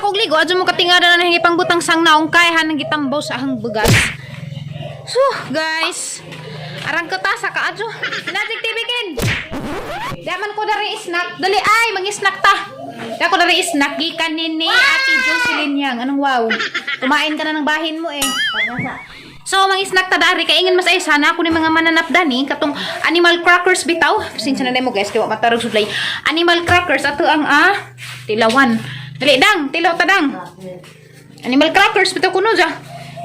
kog ligo, adyo mo katingada na nahingi pangbutang sang naong kay hanang gitambaw sa ahang bugas. So, guys, arang katasa ka adyo. Magic TV kin. Daman ko dari snack. Dali ay, mang-snack ta. Da ko dari snack gikan ni ni Ate Jocelyn Yang. Anong wow? Kumain ka na ng bahin mo eh. So, mang-snack ta dari kay ingon mas ay sana ako ni mga mananap dani katong animal crackers bitaw. Pasensya na mo guys kay wa matarog sudlay. Animal crackers ato ang tilawan. Dali dang, tilaw ta dang. Animal crackers bitaw kuno ja.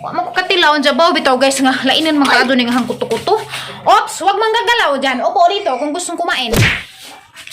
Wa man ko katilaw dya ba bitaw guys nga lainan man kaado ning hang kuto-kuto. Ops, wag man gagalaw dyan. Opo dito kung gustong kumain.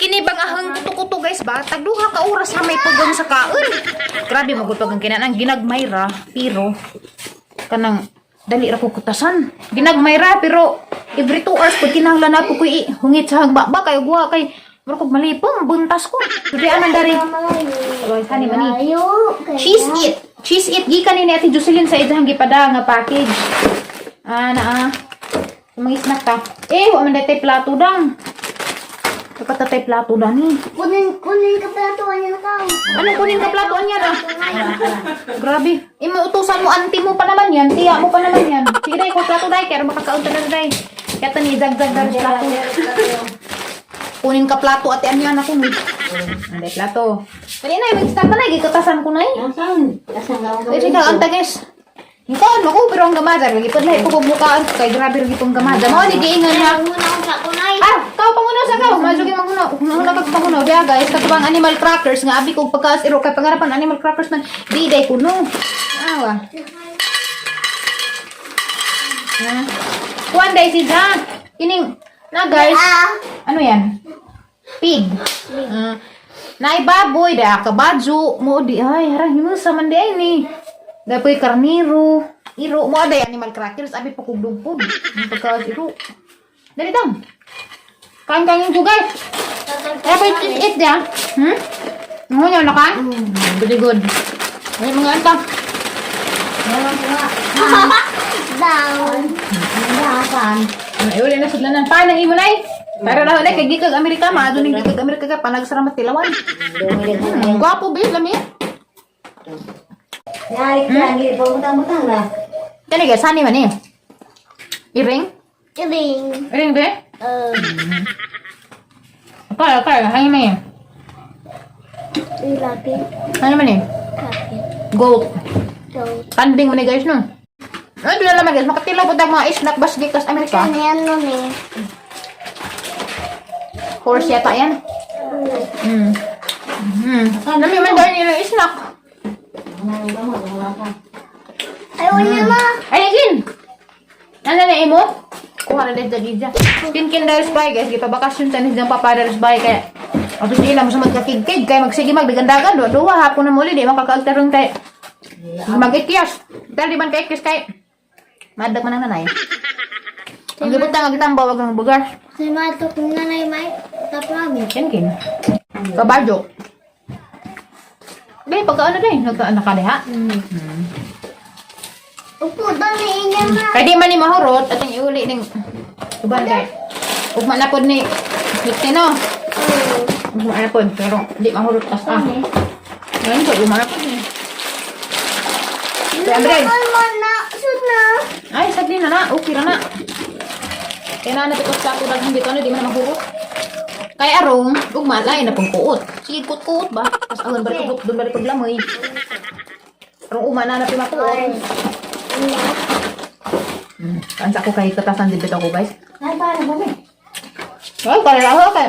Kini bang ahang kuto-kuto guys ba? Tagduha ka oras ha may pugang sa kaon. Grabe magud pag ang kinanang ginagmay ra pero kanang dali ra ko kutasan. Ginagmay ra pero every 2 hours pud kinahanglan na ko kuy hungit sa hagbaba kay guwa kay mura kog malipong buntas ko. Di aman dari. Oy, sani man ni. Cheese it. Cheese it gikan ni Ate Jocelyn sa iyang gipada nga package. Ah na ah. Mga snack ta. Eh, wa man day plato dang. Dapat tatay plato dani. Kunin, kunin ka plato, ano ka? Ano kunin ka plato anya na? Grabe. Eh, mautusan mo auntie mo pa naman yan. Tiya mo pa naman yan. Sige day, kuha plato day. Kaya makakaunta na day. Kaya tani, zagzag dari plato. Kunin ka plato ate anya na kunin. Hindi plato. Dali na, mag-start na na. Gikatasan ko na eh. Asan? Asan ka? Eh, sige, ang guys. Ikaw, ako, pero ang gamada. Lagi pa lahi ko pagmukaan ko kay grabe lagi pong gamada. Mao ni giingon na. Muna ako sa kunay. Ah, kau pangunaw sa kau. Masugin mangunaw. Una kag pangunaw. Diya guys, katubang animal crackers nga abi kog pagkaas iro kay pangarapan animal crackers man. Di day kuno. Awa. Ah. Kuan day si Ja. Kining na guys. Ano yan? Pig. Ah. Nay baboy da kabadyo mo di ay harang himusa man di ay ni. Dapoy karniro. Iro mo day animal crackers abi pa kog dugpod. Ang pagkaas iro. Dali dang. Kain kain ko guys. Kaya pa it it ya. Ano na ka? Very good. Ay mga anta. Down. Dakan. Ay uli na sudlanan pa nang imo nay. Para na ulit kay gikag Amerika maadto ning gikag Amerika ka panagsaramat tilawan. Gwapo bi lami. Yari ka lagi, pangutang-utang na. Kani guys, sani man eh. Iring? Iring. Iring be? Okay, okay. Hangin man eh. Ilapit. Hangin man eh. Kapit. Goat. Goat. Kanding man eh guys no. Ay, doon na naman guys. Makatilaw po tayong mga snack bas gikas Amerika. Ano yan nun eh? Horse yata yan. Nami man dahil nila snack. Ayaw niya ma. Ay, Kin! Ano na imo? Kuha na din dyan. Kin kin dahil spy guys. Gipabakasyon sa nizang papa dahil spy. Kaya, ato sila mo sa magkakigkig. Kaya magsige magdagandagan. Dua, dua hapon na muli. Di makakaagtarong kay mag-ikyas. Dahil di man kaikyas kay madag man ang nanay. Ang gibutang ang gitambaw wag ang bugas. Sa matok nanay may taprami. Kin kin. Kabadyo. Dahil pagka ano dahil, nagka nakaliha. Upo doon ni inya ma. Kay di man ni mahurot at ang iuli ning uban kay. Ugma na pod ni Lutino. Ugma na pod pero di mahurot tas ah. Ngayon ko ugma na pod ni. Kay Andre. Ano man na? Sud na. Ay sagli na na, okay ra na. Kaya na natikot sa ako daghang bitaw na di man na mahurot. Kay arong ugma lain na pong kuot. Sige kuot-kuot ba? Tas awan balik og doon balik og lamoy. Arong uma na na pimakuot. Kansa ko kay katasan di bitaw ko guys. Ay, para ba ni? Ay, kaya ako kay.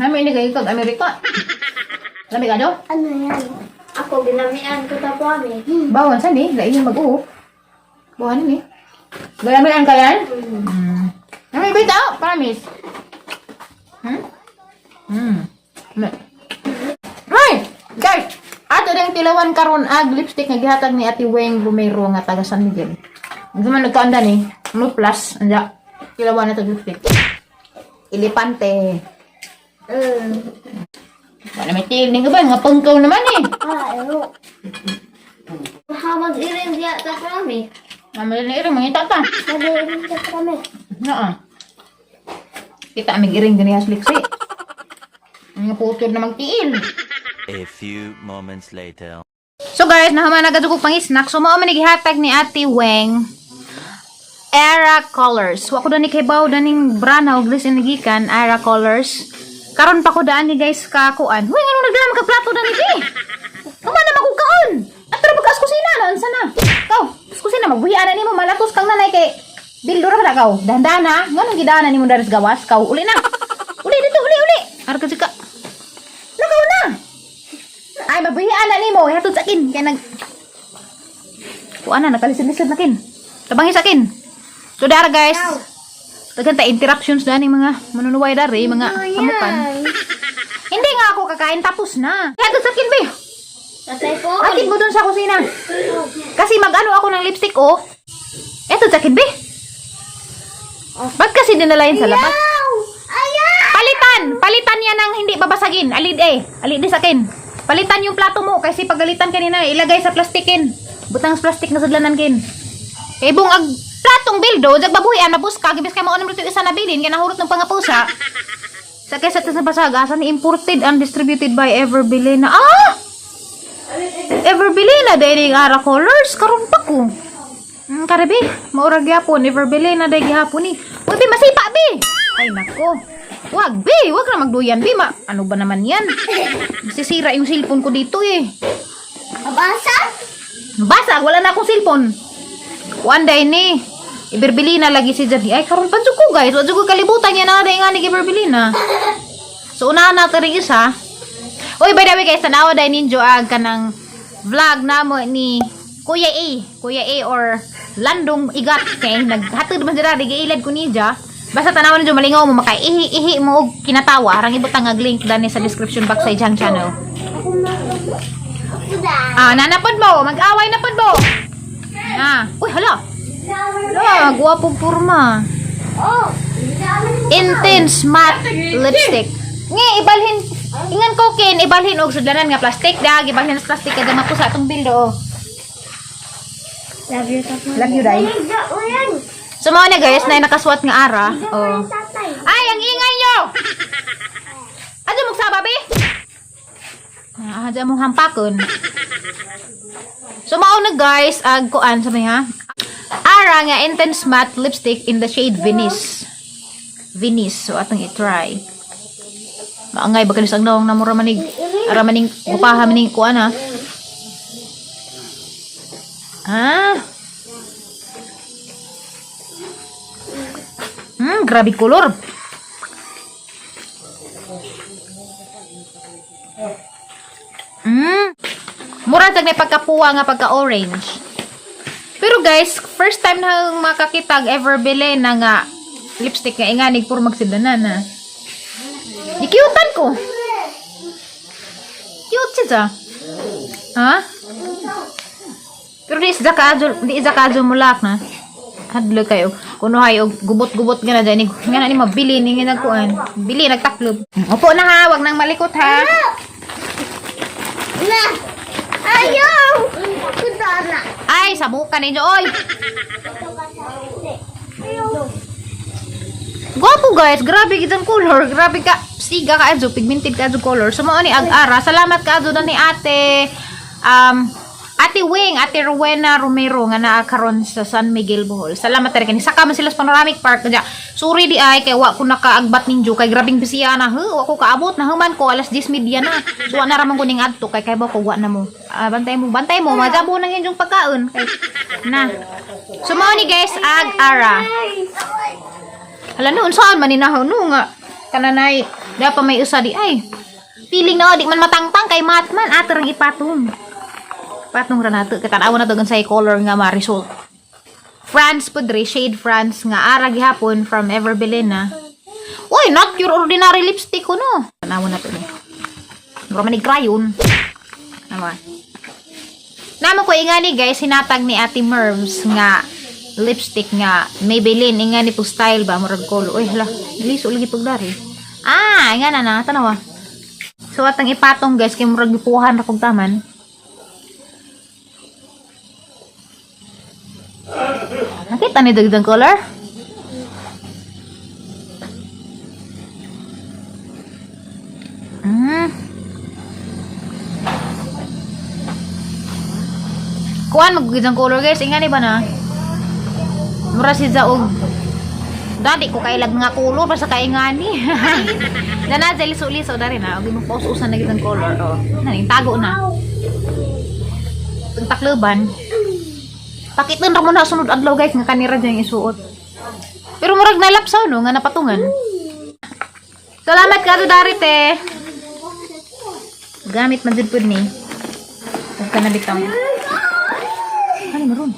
Nami ini kay kag Amerika. Lami ka do? Ano yan? Ako ginamian ko taprami. Bawan sa ni, lain yung mag-uho. Buwan ni. Galami ang kayan? Nami bitaw, promise. Ay! Guys, ato dang tilawan karon ag lipstick nga gihatag ni Ate Weng Romero nga taga San Miguel. Ang man nagkaanda ni, no plus, anja. Tilawan na to lipstick. Elepante. Wala may tiil ba? Nga pangkaw naman eh. Ah, ero. Hamag irin diya taprami. Amal na iring, mangita ta. Mag-irin taprami. Naa. Kita aming iring gani hasliksi. Nga putol na magtiil. A few moments later. So guys, nahuman na gud kog pang-snack. So mao man ni gihatag ni Ate Weng. Era Colors. Wa ko dani kay baw daning brand og listen gikan Era Colors. Karon pa ko daan ni guys kakuan. Huy, nganong nagdala man kag plato dani di? Human na magugkaon. Ato ra pagkas kusina na unsa na? Kaw, sa kusina magbuhian na nimo malatos kang nanay kay bildo ra ba na kaw. Dahan-dahan ha. Nganong gidaanan nimo dari sa gawas? Kaw, uli na. Uli dito, uli, uli. Arka ka. Lakaw na. Ay, mabuhian na nimo. Hatod sa akin. Kaya nag... Kuan na, nakalisod-lisod na kin. Tabangi sa akin. So, dara guys. Daghan ta interruptions na ni mga manunuway dari, mga samukan. Hindi nga ako kakain, tapos na. Hatod sa akin, be. Tatay po. Hatid mo dun sa kusina. Kasi mag-ano ako ng lipstick, oh. Eto sa akin, be. Ba't kasi dinala yun sa labas? Ayaw! Palitan! Palitan yan ng hindi babasagin. Alid eh. Alid eh sa akin. Palitan yung plato mo kasi pagalitan kanina, ilagay sa plastikin. Butang sa plastic na sudlanan kin. Kay bung ag platong bildo, jag babuhian mabuska, gibis kay mao nang isa na bilin kay nahurot ng pangapusa. Sa kaysa sa basag, asa ni imported and distributed by Everbelena. Ah! Everbelena dahil yung ara colors karon pa ko. Karabi, maura gyapon Everbelena dahil gihapon ni. Uy, be, masipa be. Ay nako. Wag be, wag na magduyan be. Ma ano ba naman 'yan? Masisira yung cellphone ko dito eh. Mabasa? Basag, wala na akong cellphone. Kuan day ni. Iberbilina lagi si Jadi. Ay, karon pa jud ko guys. Wa jud ko kalibutan niya na day nga ni Iberbilina. So unahan natin rin isa. Uy, by the way guys, tanawa day ninyo ag kanang vlog namo ni Kuya A. Kuya A or Landong Igat kay naghatod man dira giilad ko niya. Basta tanawa ninyo malingaw mo makaihi-ihi mo og kinatawa. Arang ibutang ag link dani sa description box sa ijang channel. Ako na. Ako na. Ah, nanapod mo, mag-away na pod mo. Ah, uy hala. Hala, guwapong porma. Oh! Intense matte lipstick. Nge, ibalhin ingan ko kin, ibalhin og sudlanan nga plastic dag, ibalhin sa plastic kada mapusa atong bildo. Oh. Love you, tatay. Love you, Day. So mao na guys, na nakaswat nga ara. Oh. Tatay. Ay, ang ingay nyo! Ano mong saba, be? Ah, dyan mong hampakon. So, mao na guys, ag kuan sa may ha. Ara nga intense matte lipstick in the shade Venice. Venice. So, atong i-try. Maangay, baka ang naong namura manig. Ara maning, upaha maning kuan ha. Ah. Grabe color. Mura tag may pagkapuwa nga pagka-orange. Pero guys, first time na makakitag ever bili na nga lipstick nga inganig puro magsidanan na. Gikyutan ko. Cute siya. Ha? Pero di isa ka di isa ka mulak na. Hadlo kayo. Kuno hay og gubot-gubot nga na dyan. Nga na ni mabili ni nga nagkuan. Bili nagtaklob. Opo na ha, wag nang malikot ha. Na! Ayaw! Ako na. Ay, sabukan ninyo oy. Ayaw. Gwapo guys, grabe gid ang color, grabe ka siga ka adyo, pigmented ka adyo color. So mao ni ag-ara. Salamat ka adyo ni Ate Ate Wing, Ate Rowena Romero nga naa karon sa San Miguel Bohol. Salamat rin kani. Saka man sila sa Panoramic Park kanya. Sorry di ay kay wa ko nakaagbat ninyo kay grabing bisiya na. Huh, wa ko kaabot na human ko alas 10:30 na. So wa na ra man ko ning adto kay kay ba ko wa na mo. Ah, bantay mo, majabo nang inyong pagkaon. Kay na. So mao ni guys ag-ara. Hala noon, saan man ninahaw no nga? Kananay, da pa may usa di ay. Feeling na di man matangtang kay matman ato rang ipatong. Patong ra nato kay tan-awon nato unsay color nga ma-result. France pud re, shade France nga ara gihapon from Everbelena. Uy, not your ordinary lipstick ko no. Tan-awon nato ni. Mura man ni crayon. Tama. Namo ko ingani guys, hinatag ni Ate Mervs nga lipstick nga Maybelline ingani po style ba murag color. Uy, hala, liso lagi pagdari. Ah, ingana na tanawa. So atang ipatong guys kay murag gipuhan ra kog taman. Nakita ni dagdag color? Kuan magugid ang color, guys. Ingani ba na? Mura si Zaog. Dati ko kailag nga color basta kaingani. Nana dyan liso-liso dari na. Og imong paus-usan na gid ang color. Oh. Naning tago na. Ang takluban. Pakitin ra mo na sunod adlaw, guys, nga kanira dyan yung isuot. Pero murag nalapsaw no nga napatungan. Salamat ka dari te. Gamit man jud pud ni. Ug kana bitaw. Ano maron?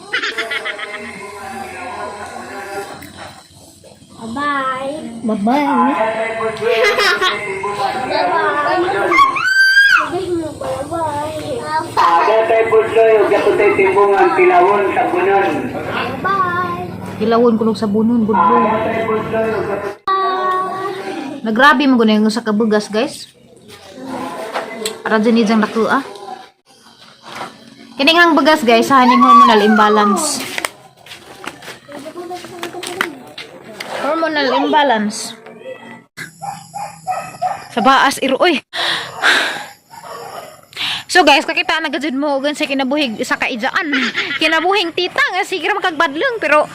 Bye-bye. Bye-bye. Bye-bye. Bye-bye. Ada tay budloy ug ako tay timbungan pilawon sa bunon. Bye. Hilawon kunog sa bunon, budloy. Ada tay budloy ug ako Nagrabe mo gud yung sa kabugas, guys. Para dyan nijang dako ah. Kining hang bagas, guys, sa haning hormonal imbalance. Hormonal imbalance. Sa baas iro oy. So guys, kakita na gajud mo ugan sa kinabuhig sa kaijaan. Kinabuhing tita nga sige ra makagbadlong pero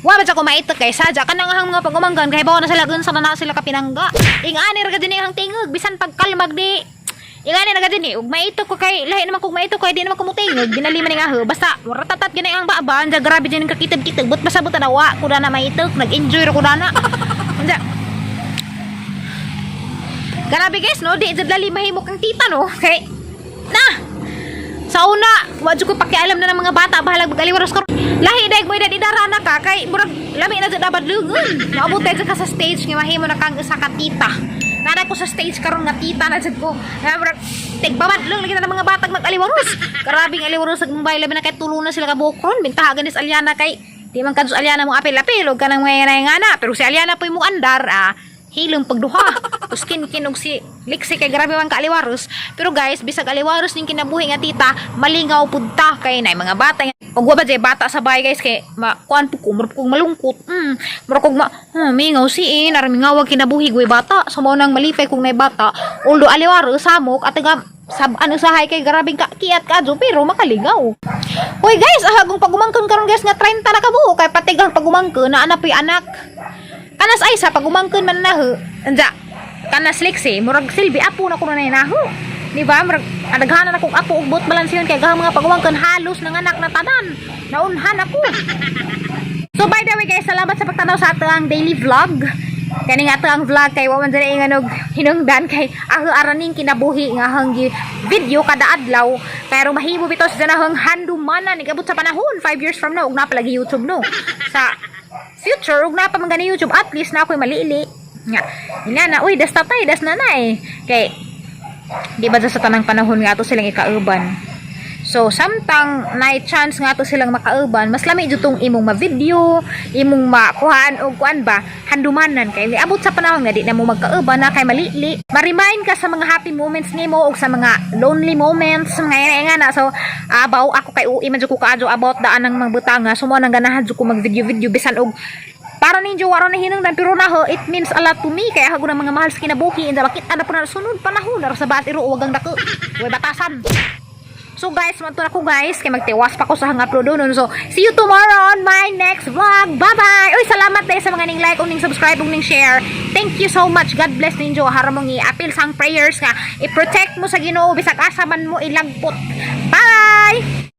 wa ba ko maitok kay sadya kanang ang mga pagumanggan kay bawo na sila gun sa na sila kapinangga. Ingani ra gajud ni ang tingog bisan pagkalmag di. Ingani ra gajud ni ug maitok ko kay lahi naman kog maitok kay di naman ko mutingog ginalima ni nga ho. Basta ratatat gani ang baba anja grabe jud ning kakitag-kitag but basta buta na wa ko na maitok nag-enjoy ra ko na. Anja. Grabe guys, no? Di jud lali mahimok ang tita, no? Kay na! Sa una, wa jud ko pakialam na ng mga bata bahalag magaliwaros karon. Lahi daig mo edad idara na ka kay murag lami na jud abadlungon. Maabot jud ka sa stage nga mahimo na kang usa ka tita. Nana ko sa stage karon nga tita na jud ko. Nga murag tigbabadlong lagi na ng mga batag mag-aliwaros. Grabing aliwaros sa Mumbai labi na kay tulo na sila ka bukron. Bintaha ganis Aliana kay di man kadto Aliana mo apil-apil og kanang mga nga na pero si Aliana po'y mo andar ah hilong pagduha. Tuskin kinog si Lixi kay grabe man kaaliwaros. Pero guys, bisag aliwaros ning kinabuhi nga tita, malingaw pud ta kay nay mga bata. Og wa ba jay bata sa bahay, guys, kay ma kuan pud ko, murag kog malungkot. Murag kog ma mingaw si eh, narmingawag kinabuhi goy bata. So mao nang malipay kung nay bata. Although aliwaros samok at taga sab ano sahay kay grabing ka kiat kadyo pero makaligaw. Hoy guys, ahagong pagumangkon karon guys nga 30 na kabuo kay patigang pagumangkon na anak anak. Kanas ay sa pagumangkon man na ho. Anja, kanas liksi, murag silbi apo na kuno na naho. Di ba? Murag adaghanan akong apo ug buot balanseyon kay gahang mga pagumangkon halos nang anak na tanan. Naunhan ako. So by the way guys, salamat sa pagtanaw sa ato ang daily vlog. Kani nga ato ang vlog kay wa man diri inganog hinungdan kay ako araning kinabuhi nga hanggi video kada adlaw. Pero mahimo bitaw sa danahang handumanan igabot sa panahon 5 years from now ug naa palagi YouTube no. Sa future ug naa pa man gani YouTube at least na ako'y maliili. Nga. Ina na uy das tatay das nanay kay di ba sa tanang panahon nga ato silang ikauban. So, samtang na chance nga to silang makauban, mas lami jud tong imong ma-video, imong makuhaan og kuan ba, handumanan kay abot sa panahon nga di na mo magkauban na kay malili. Ma-remind ka sa mga happy moments nimo og sa mga lonely moments, mga ina nga na. So, abaw ako kay ui man jud ko kaadyo about daan ng mga butanga. So, mo nang ganahan jud ko mag-video-video bisan og para ninyo waro na hinungdan pero na ho, it means a lot to me kaya ako ng mga mahal sa kinabuhi inda makita na po na sunod panahon na sa baat iro wag ang dako way batasan. So guys, manto na ko guys, kay magtiwas pa ko sa hang upload nun. So, see you tomorrow on my next vlog. Bye-bye! Uy, salamat dahil sa mga ning like, ug ning subscribe, ug ning share. Thank you so much. God bless ninyo. Haramong i-appeal sang prayers nga. I-protect mo sa Ginoo bisag asa man mo ilagpot. Bye!